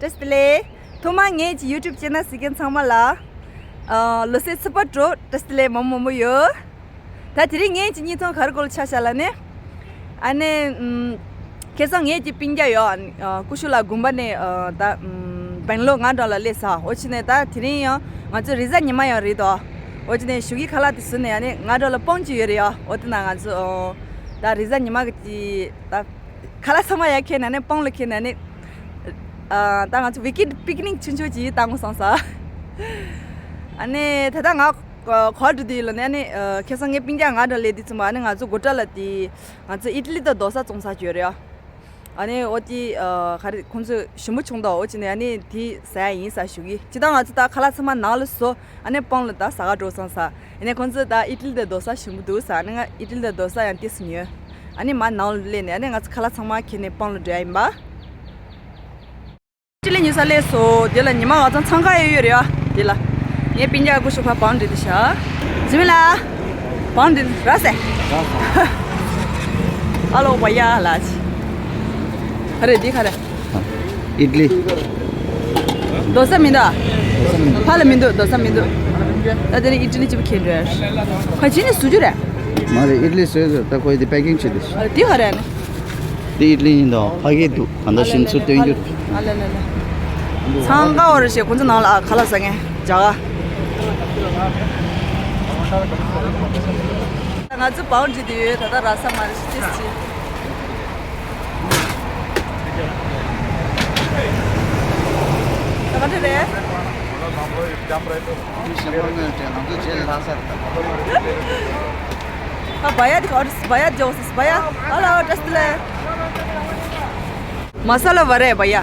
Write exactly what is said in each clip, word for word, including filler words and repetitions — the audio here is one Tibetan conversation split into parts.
བཀྲ་ཤིས་བདེ་ལེགས། ཐོག་མར་ངེད་ཀྱི་YouTube channel གཟིགས་མཁན་ཚང་མ་ལ། ཨ། ལོ་གསར་ཚེས་པ་དྲུག་བཀྲ་ཤིས་བདེ་ལེགས་མང་པོ་མང་པོ་ཡོད། ད་དེ་རིང་ངེད་ཀྱི་བརྙན་ཐུང་ག་རེ་སྐོར་ལ་ཆ་བཞག་ལབ་ན། ཨ་ནི། ཨམ། ཁ་སང་ངེད་ཀྱི་སྤུན་ཀྱག་ཡོད། ཨ། ཀུ་ཤུ་ལགས་དགོན་པ་ནས། ཨ། ད། ཨམ། སྦེང་ལོར་ང་འགྲོ་ལ་སླེབས་ས། འོ་ཅི་ནས་ད་དེ་རིང་ཡང་ང་ཚོ་རེས་གཟའ་ཉི་མ་ཡང་རེད་དོ། འོ་ཅི་ནས་ཞོགས་ཀྱི་ཁ་ལག་དེ་ཟོས་ནས་ཨ་ནི་ང་འགྲོ་ལ་སྤང་ཅིག་ཡོད་རེད་ཡ། འོ་དེ་ན་ང་ཚོ། ཨོ། ད་རེས་གཟའ་ཉི་མ་གི་ད། ཁ་ལག་ཚང་མ་ཡར་ཁྱེར་ནས་ནི་སྤང་ལ་ཁྱེར་ནས་ནི། ཨ། ད་ང་ཚོ་weekend picnic ཆུང་ཆུང་ཅིག་བཏང་དགོས་བསམ་ས། ཨ་ནི་ད་ལྟ་ང་ག་པར་འགྲོ་དུས་ལ་ནི་ཨ་ནི་ཁ་སང་ངའི་སྤུན་ཀྱག་ང་འདྲ་སླེབས་དུས་ཙམ་པ་ཨ་ནི་ང་ཚོ་སྒོ་འགྲམ་ལ་དེ་ང་ཚོ་ཨི་ཊ་ལི་དང་རྡོ་ས་བཙོང་ས་ཅིག་ཡོད་རེད་ཨ། ཨ་ནི་འོ་དེ་ཨ་ག་རེ་ཁོང་ཚོ་ཞིམ་པོ་བྱུང་འདུག་འོ་ཅི་ནས་ཨ་ནི་དེ་ཟ་ཡ་ཡིན་ཟེར་ཞུ་གི། ཇི་ལྟར་ང་ཚོ་ད་ཁ་ལག་ཚང་མ་ནང་ལ་བཟོས། ཨ་ནི་སྤང་ལ་ད་ཟ་ག་འགྲོ་བསམ་ས། ཨ་ནི་ཁོང་ཚོས་ད་ཨི་ཊ་ལི་དང་རྡོ་ས་ཞིམ་པོ་འདུག་ཟེར། ཨ་ནི་ང་ཨི་ཊ་ལི་དང་རྡོ་ས་ཡང་ཏོག་ཙམ་ཉོས། ཨ་ནི་མར་ནང་ལ་སླེབས་ནས་ཨ་ནི་ང་ཚོ་ཁ་ལག་ཚང་མ་ཁྱེར་ནས་སྤང་ལ་འགྲོ་ཡ་ཡིན་པ། ཨི་ཊ་ལི་ཉོ་ས་སླེབས་སོང་། དེ་ལ་ཉི་མ་ང་ཚོ་འཚང་ཁ་ཡོད་ཡོད་རེད་ཨ། དེ་ལ་ངའི་སྤུན་ཀྱག་ཀུ་ཤུ་ཕར་བང་སྒྲིག་དེ་ཤ། ཇི་མི་ལ། བང་སྒྲིག་ར་སེ། ཨ་ལོ་བ་ཡ་ལ་ཅི། ག་རེ་འདི་ག་རེ། ཨི་ཊ་ལི། རྡོ་ས་མི་འདུག་ཕ་ལ་མི་འདུག་རྡོ་ས་མི་འདུག་ད་དེ་ནི་ཨི་ཊ་ལི་ཅིག་ཁྱེར་འགྲོ་ཡ། ཁ་ཅི་ནི་བཟོ་རྒྱུ་རེད། མ་རེད། ཨི་ཊ་ལི་བཟོས་ཟེར། ད་ཁོ་ཡི་དེ་པེ་ཀིང་བྱེད་དུ། ཨ་རེ་འདི་ག་རེ་ནི། དེ་ཨི་ཊ་ལི་ཡིན་དང་ཕ་གི་འདུག་གང་ལྟར་ཞིམ་ཚུལ་སྟོན་རྒྱུ་རེད། ཨ་ལེ་ལེ་ལེ། འཚང་ཁ་འོར་ཞེས་ཁོང་ཚོ་ནང་ལ་ཨ་ཁ་ལག་ཟ་མཁན་རྒྱ་གར། ང་ཚོ་བང་སྒྲིག་དེ་ཡོད། ད་ལྟ་ར་ས་མ་རེད་ཅེས་ཅི། ད་ག་འདྲ་རེད། ཨ། བ་ཡ་དེ་ག་བ་ཡ་ཇོ་སི་བ་ཡ། ཨ་ལ་བཀྲ་ཤིས་བདེ་ལེགས། མ་ས་ལ་བ་རེད་བ་ཡ།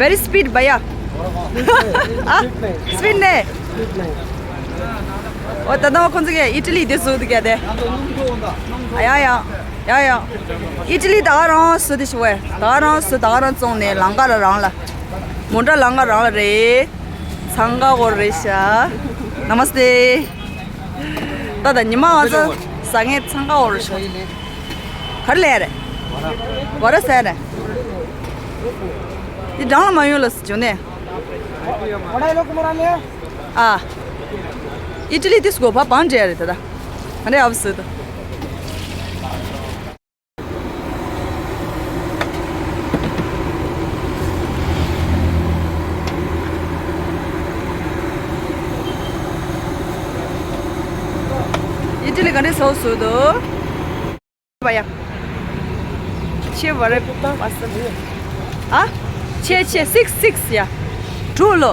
Very speed བ་ཡ། ཨ། སི་པིཌ་ནས། འོ་ད་ལྟ་ཁོང་ཚོ་གིས་ཨི་ཊ་ལི་དེ་བཟོ་འདུག་ག་དེ། ཨ་ཡ་ཡ། ཡ་ཡ། ཨི་ཊ་ལི་ད་ག་རང་བཟོ་དེ་ཞུ་བས། ད་ག་རང་བཟོ། ད་ག་རང་བཙོང་ནས་ལམ་ཁ་ལ་རང་ལ། མོ་ཊ་ལམ་ཁ་རང་ལ་རེད། འཚང་ཁ་འོར་རེད་ཤག Namaste། ད་ད་ཉི་མ་ང་ཚོ་ཟ་མཁན་འཚང་ཁ་འོར་རེད་ཤག་ག་རེ་ལས་རེད། བ་ར་ཟ་རེད། འདི་འགྲམ་ལ་མ་ཡོང་ལ་སི་བྱུང་ནས། ཨ། ཨི་ཊ་ལི་དེ་སྒོ་ཕ་བང་འབྲེལ་རེད་ད་ད། ག་འདྲ་ཡག་པོ་བཟོས་འདུག་ཨི་ཊ་ལི་ག་འདྲ་བཟོས་བཟོས་འདུག་བ་ཡ། ཆེ་བ་རེ་པ་སི། ཨ། ཆེ་ཆེ་six six ཡ། དྲུག་ལོ།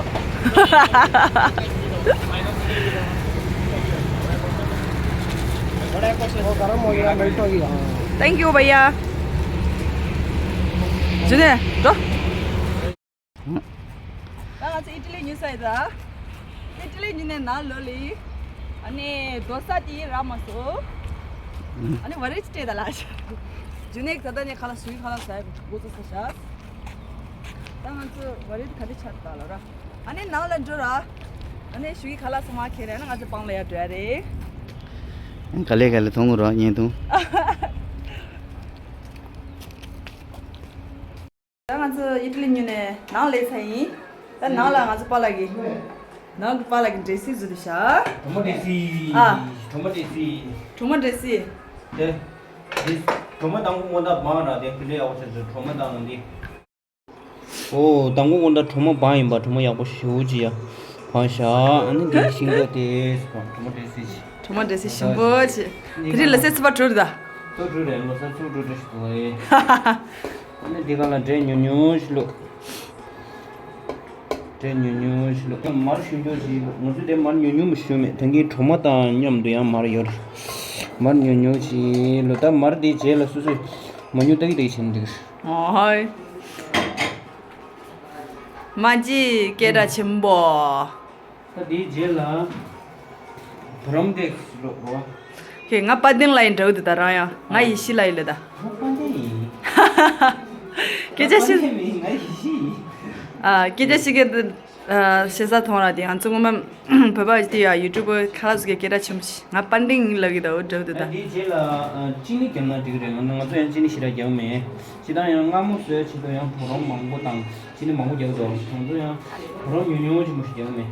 Thank you བ་ཡ། ཇུ་ནེ་འགྲོ། ད་ང་ཚོ་ཨི་ཊ་ལི་ཉོས་ཚར་ཡིན་ད། ཨི་ཊ་ལི་ཉོས་ནས་ནང་ལོགས་ལ། ཨ་ནི་རྡོ་ས་དེ་རག་མ་སོང་། ཨ་ནི་བ་རེ་ཅིག་སྤྲད་ད་ལ། ཇུ་ནེ་ད་ལྟ་ནས་ཁ་ལག་ཞུ་གི་ཁ་ལག་ཟ་ཡ་འགོ་ཚུགས་ས་ཤག་ད་ང་ཚོ་བ་རེ་ག་དེ་ཆགས་ད་ལ་ར། ཨ་ནི་ནང་ལ་འགྲོ་ར། ཨ་ནི་ཞུ་གི་ཁ་ལག་ཚང་མ་ཁྱེར་ར་ན་ང་ཚོ་སྤང་ལ་ཡར་འགྲོ་ཡ་རེད། ག་ལེ་ག་ལེ་ཐོང་ར་ཉན་ཐུང་། ད་ང་ཚོ་ཨི་ཊ་ལི་ཉོས་ནས་ནང་སླེབས་ཚར་ཡིན། ད་ནང་ལ་ང་ཚོ་པཱ་ལགས་ཀྱི། ནང་གི་པཱ་ལགས་ཀྱི་འདྲེ་སིལ་བཟོས་འདུག་ཤག་གྲོ་མ་འདྲེ་སིལ། ཨ། གྲོ་མ་འདྲེ་སིལ། གྲོ་མ་འདྲེ་སིལ། དེ། དེ། གྲོ་མ་དང་པོ་སྔོན་དག་སྦང་ར་དེ་ཕི་ལེ་ཡག་པོ་བྱས་སོང་གྲོ་མ་དང་འདི། ཨོ། དང་པོ་སྔོན་དག་གྲོ་མ་སྦང་ཡིན་པ། གྲོ་མ་ཡག་པོ་ཞེ་པོ་ཅིག་ཡ། སྦང་ཤག་ཨ་ནི་འདི་ཤིང་ཏོག་དེ། གྲོ་མ་འདྲེ་སིལ་ཞིག་གྲོ་མ་འདྲེ་སིལ་ཞིམ་པོ་ཅིག་དེ་རིང་ལ་སེ་ཚི་པ་གྲུར་ད། ཏོ་གྲུར་རེད། ལོ་སར་ཚུགས་གྲུར་གྲུར་ཞིག་འདུག་ཨེ། ཨ་ནི་འདི་ག་ལ་འབྲས་ཉུང་ཉུང་ཞིག་བླུགས། འབྲས་ཉུང་ཉུང་ཞིག་བླུགས། མར་ཞུ་རྒྱུ་ཞིག་བླུགས། ང་ཚོ་དེ་མར་ཉུང་ཉུང་མ་ཞུ་མེད། ད་གིན་གྲོ་མ་དང་མཉམ་དུ་ཡང་མར་ཡོད་རེད། མར་ཉུང་ཉུང་ཞིག་བླུགས། ད་མར་དེའི་རྗེས་ལ་སོ་སོས་མ་ཉུང་ཏག་ཏག་བྱས་ནས་འདུག་ཨོ་ཧོ། མ་གཅིག་སྐད་གྲགས་ཆེན་པོ། ད་དེའི་རྗེས་ལ། བུ་རམ་འདེགས་སློག་རོ། ཁྱེད་ང་དཔལ་ལྡན་ལ་ཡིན་འདྲ་བོ་འདུག་ད་རང་ཡང་ང་ཡེ་ཤེས་ལ་ཡིན་ལེ་ད། ང་དཔལ་ལྡན་ཡིན། སྐད་ཆ་ཤི། དཔལ་ལྡན་མིན། ང་ཡེ་ཤེས་ཡིན། ཨ། སྐད་ཆ་ཤི་གི་འདུག་ཨ། ཤེས་ས་མཐོང་ར་དེ། ང་ཚོ་སྔོན་མ་བོད་པ་དེ་ཡ་ཡུ་ཊུབ་ཁ་ལག་ཟིག་གི་སྐད་གྲགས་ཆེན་པོ་ཞིག་ང་པན་ཏིང་ལབ་གི་ད་འོ་འགྲོ་འདུག་ད། ཨ། དེའི་རྗེས་ལ་ཨ། ཅི་ནི་བརྒྱབ་ན་འགྲིག་གི་རེད། ང་ང་ཚོ་ཡང་ཅི་ནི་ཞེ་དྲག་བརྒྱབ་མེད། ཇི་ལྟར་ཡང་མངར་མོ་བཟོས་ཆེད་དུ་ཡང་བུ་རམ་མང་པོ་དང་ཅི་ནི་མང་པོ་བརྒྱབ་འདུག་ང་ཚོ་ཡང་བུ་རམ་ཉུང་ཉུང་ཆེན་པོ་ཞིག་བརྒྱབ་མེད།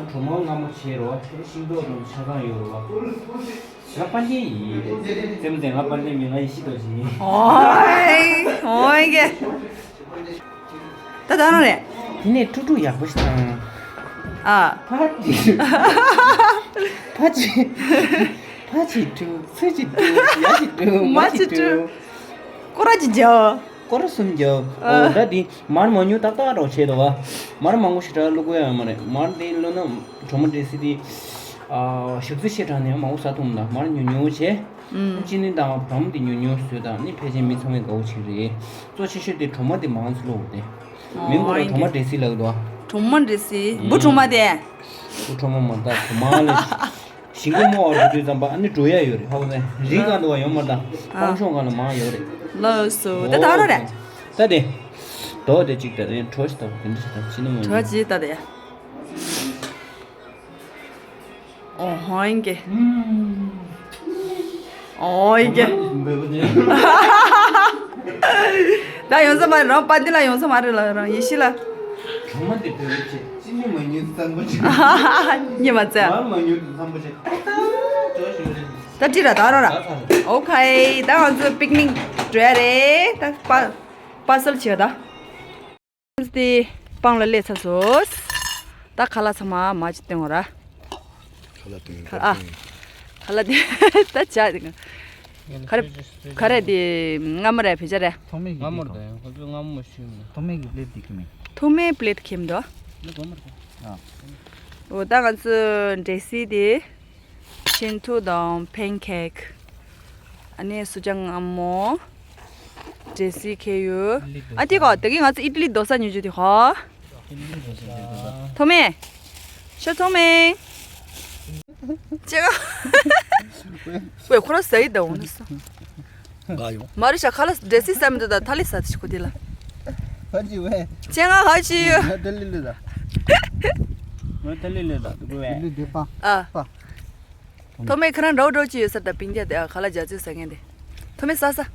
ང་གྲོ་མ་མངར་མོ་བྱས་རོ། ཤིང་ཏོག་དང་ཆ་ཚང་ཡོད་རོ། ང་པན་ཏིང་ཡིན། རྩེད་མོ་རྩེ། ང་པན་ཏིང་མིན། ང་ཡེ་ཤེས་རྡོ་རྗེ་ཡིན། ཨོའི་ཨོའི་གེ། ད་ད་རང་རེད། དེ་ནས་ཀྲུག་ཀྲུག་ཡག་པོ་ཞིག་དང་། ཨ། ཕ་ཅི། ཕ་ཅི། ཕ་ཅི་ཀྲུག་ཚུ་ཅི་ཀྲུག་ཡ་ཅི་ཀྲུག་མ་མ་ཅི་ཅི་ཀྲུག་ཀྲུག་སྐོར་ར་ཅི་རྒྱབ། སྐོར་ར་གསུམ་རྒྱབ། ཨ། འོ་ད་དེ་མར་མ་ཉུང་ཏག་ཏག་རོགས་བྱས་འདུག་བ། མར་མང་པོ་ཞིག་དྲག་བླུག་དགོས་ཡ་མ་རེད། མར་དེ་བླུག་ན་གྲོ་མ་འབྲས་སིལ་དེ། ཨ། ཞག་ཚི་ཕྱེད་དྲག་ནས་མང་པོ་ཟ་ཐུབ་མ་ད། མར་ཉུང་ཉུང་བྱས། ཨུམ། ཅི་ནི་དང་བུ་རམ་དེ་ཉུང་ཉུང་བཟོས་དང་ནི་ཕལ་ཆེར་མི་ཚང་མས་དགའ་བོ་ཅིག་རེད། གཙོ་ཆེ་ཤོས་དེ་གྲོ་མ་དེ་མང་ཙམ་བླུགས་དེ། མི་མགོ་ལ་གྲོ་མ་འབྲས་སིལ་ལབ་འདུག་བ། གྲོ་མ་འབྲས་སིལ། འབུ་གྲོ་མ་དེ། འབུ་གྲོ་མ་མ་ད་གྲོ་མ་ལ། ཞིང་ཁ་རྨོ་བར་འགྲོ་དུས་ཙམ་པ་ཨ་ནི་འགྲོ་ཡ་ཡོད་རེད། ཧ་གོ་སོང་། རི་སྒང་དུ་བ་ཡོད་མ་ད། ཨ། སྤང་ཤོང་སྒང་ལ་མང་ཡོད་རེད། ལགས་སོ། ད་ད་རོ་རེད། ད་དེ། དོ་དེ་གཅིག་ད་དེ་གྲོ་ཞིག་ད་དེ་འདྲ་ཞིག་ད་ཅི་ནི་མ་གྲོ་ཡིན། ཅི་ད་དེ། ཨོ་ཧོན་གེ། ཨོ་ཧོན་གེ། ད་ཡོང་ས་མ་རེད། རང་པ་འདི་ལ་ཡོང་ས་མ་རེད་ལ། རང་ཡེ་ཤེས་ལ། གྲོ་མ་དེ་བོད་ཆེ་ཅི་ནི་མ་ཉུང་ཙམ་པོ་ཆེ། ཉི་མ་ཙེ། མ་མ་ཉུང་ཙམ་པོ་ཆེ། ད་ཅི་ར་ད་རོ་ར། ཨོ་ཁེ། ད་ང་ཚོ་པིག་ནིག་འགྲོ་ཡ་རེད། ད་པ་པ་སལ་བྱེད་ད། དེ་སྤང་ལ་སླེབས་ཚར་སོང་། ད་ཁ་ལག་ཚང་མ་མ་ཅིག་སྟོན་འོ་ར། ཁ་ལག་སྟོན། ཁ་ཨ། ཁ་ལག་དེ་ད་ཇ་དེ། ག་རེ་ག་རེ་དེ་མངར་མོ་རེད་བེ་ཇ་རེད། ཐོག་མའི་གི་མངར་མོ་རེད། ད་ཡང་ཁོ་ཚོས་མངར་མོ་ཞུས་མེད། ཐོག་མའི་གི་པླེ་ཊི་དེ་ཁྱེར་མེད། ཐོག་མའི་པླེ་ཊི་ཁྱེར་མི་འདུག་ཨ། འོ་ད་ང་ཚོ་འབྲས་སིལ་དེ། ཆེན་ཐུག་དང་ཕན་ཁེག་ཨ་ནི་སུ་ཇ་མངར་མོ། འབྲས་སིལ་ཁེ་ཡུ། ཨ་དེ་ག་དེ་གི་ང་ཚོ་ཨི་ཏི་ལི་རྡོ་ས་ཉོ་རྒྱུ་དེ་ཧོ། ཐོ་མེ། ཤ་ཐོ་མེ། ཅེ་ག་ཝེ་ཁོ་ར་ཟ་ཡི་ད་འོ་ན་ས། ག་ཡོང་། མ་རི་ཤ་ཁ་ལ་འབྲས་སིལ་ཟ་མི་འདུག་ད་ཐ་ལི་ཟ་དི་ཤི་ཁོ་དི་ལ། ཧ་ཅི་ཝེ། ཅེ་ང་ཧ་ཅི་ཡོད། ང་ཐ་ལི་ལི་ད། ང་ཐ་ལི་ལི་ད་དུ་གོ་ཝེ། ལི་ལི་པ། ཨ། པ། ཐོ་མེ་ཁ་རང་འདྲ་བོ་འདྲ་བོ་ཅི་ཡོད་ས་ད་པིང་རྒྱ་དེ་ཨ་ཁ་ལ་རྒྱ་ཚོད་ཟ་ངན་དེ། ཐོ་མེ་ཟ་ཟ།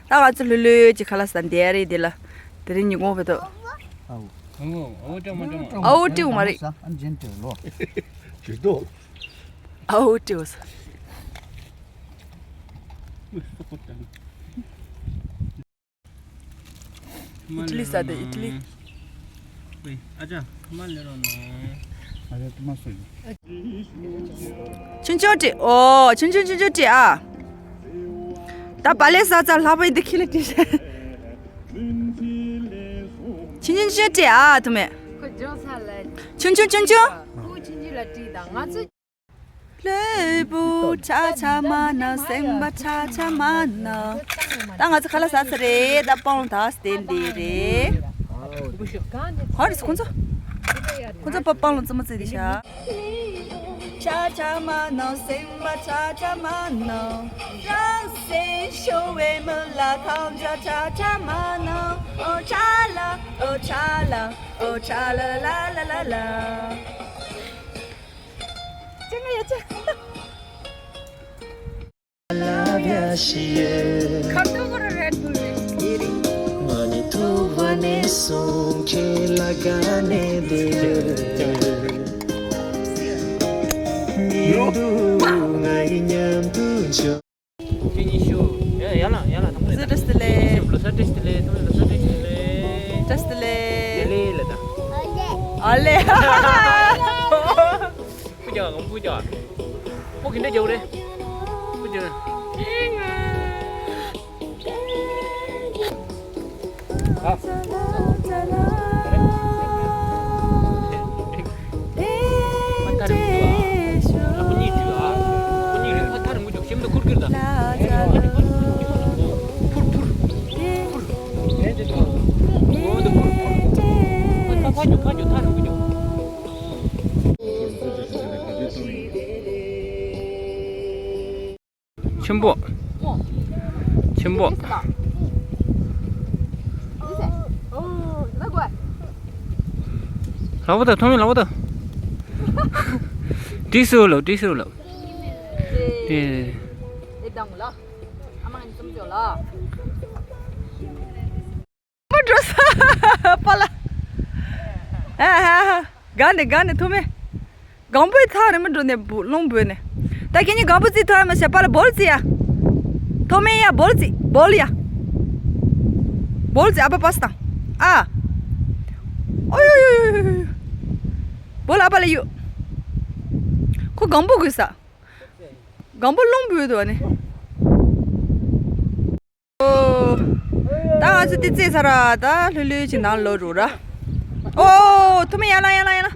ད་ང་ཚོ་ལྷོད་ལྷོད་ཅིག་ཁ་ལག་ཟ་འདི་ཡ་རེད་འདི་ལ། དེ་རིང་ཉིན་གུང་བོད་ཐོག་ཨའོ། ཨའོ་ཀྲང་མ་ཀྲང་མ། ཨའོ་ཀྲིའུ་མ་རེད། ཨ་ཇེན་ཏེ་ལོ། ཇུ་དོ། ཨའོ་ཀྲིའུ་ས། ཨི་ཊ་ལི་ཟ་དེ་ཨི་ཊ་ལི། ཨ་ཅག་མ་ལེ་རོ་ནོ། ཨ་ཅག་མ་སོ་ཡོད། ཆུང་ཆུང་བྲིས། ཨོ། ཆུང་ཆུང་ཆུང་ཆུང་བྲིས་ཨ། ད་བ་ལེ་ས་ཚ་ལྷག་པའི་འདི་ཁྱི་ལ་བྲིས། ཆུང་ཆུང་ཆུང་བྲིས་ཨ་ཐུ་མེ། ཁོ་ཇོ་ས་ལ། ཆུང་ཆུང་ཆུང་ཆུང་། ཁོ་ཆུང་ཆུང་ལ་བྲིས་དང་ང་ཚོ། ལྷོད་པོ་ཆ་ཆ་མ་ན་སེམས་པ་ཆ་ཆ་མ་ན། ད་ང་ཚོ་ཁ་ལག་ཟ་ཚར་རེད། ད་སྤང་ལོ་ད་སྟན་འདི་རེད། ག་རེ་ཁོ་ཚོ། ཁོ་ཚོ་པ་སྤང་ལོ་རྩེད་མོ་རྩེ་དེ་ཤ། ཆ་ཆ་མ་ན་སེམས་པ་ཆ་ཆ་མ་ན། རང་སེམས་ཤོར་བའི་མི་ལ་ཁམས་ཆ་ཆ་ཆ་མ་ན། ཨོ་ཆ་ལ་ཨོ་ཆ་ལ་ཨོ་ཆ་ལ་ལ་ལ་ལ་ལ། ཅི་ང་ཡ་ཅི། ཁ་ཐུག་རེད་འདུག་རེད། ཁྱེད་གཉིས་ཤོག་ཡ་ཡ་ལ་ཡ་ལ་དང་པོ་ལ་ད། བཀྲ་ཤིས་བདེ་ལེགས། ལོ་གསར་བཀྲ་ཤིས་བདེ་ལེགས། ཐུགས་རྗེ་ལོ་གསར་བཀྲ་ཤིས་བདེ་ལེགས། བཀྲ་ཤིས་བདེ་ལེགས། ཡ་ལེ་ལ་ད། ཨ་ལེ། སྤུ་རྒྱག་གམ་སྤུ་རྒྱག་སྤུ་གི་འདྲ་རྒྱག་རེད། སྤུ་རྒྱག་ཨ། ཨ་ཐར་མི་འདུག་ཨ། ཨ་ཁོ་གཉིས་འདུག་ཨ། ཁོ་གཉིས་རིང་ཨ་ཐར་མི་འདུག་ཤིམ་དུ་ཁུར་ཁུར་ད། ཕུར་ཕུར། ཕུར། འོ་འདི་ཕུར་ཕུར། ཕ་ཕ་ཉོ་ཕ་ཉོ་ཐར་མི་འདུག་ཆེན་པོ། ཆེན་པོ། ལག་པ་དང་ཐོག་མའི་ལག་པ་དང་། ཏི་སུ་ལོ་ཏི་སུ་ལོ། ཨེ། མ་འགྲོ་ས་པ་ལ། ཨ་ཧ་ཧ། དགའ་ནས་དགའ་ནས་ཐོག་མའི། སྒང་པོའི་ཐག་རིང་མོ་འགྲོ་ནས་བུ་རླུང་བུས་ནས། ད་ཁྱེད་གཉིས་སྒང་པོ་རྩིས་ཐུབ་ཡ་མ་ཤེས་པ་ལ་བོལ་རྩིས་ཡ། ཐོག་མའི་ཡ་བོལ་རྩིས་བོལ་ཡ། བོལ་རྩིས་ཨ་ཕ་པ་སི་དང་། ཨ། ཨོ་ཡོ་ཡོ་ཡོ་ཡོ། བོལ་ཨ་ཕ་ལ་ཡོ། ཁོ་སྒང་པོ་དགོས་ས། སྒང་པོ་རླུང་བུས་འདུག་ཨ་ནི། ཨོ། ད་ང་ཚོ་དེ་རྩེས་ཚར་ར་ད་ལྷོད་ལྷོད་ཅིག་ནང་ལོག་འགྲོ་ར། ཨོ། ཐུ་མི་ཡ་ལ་ཡ་ལ་ཡ་ལ།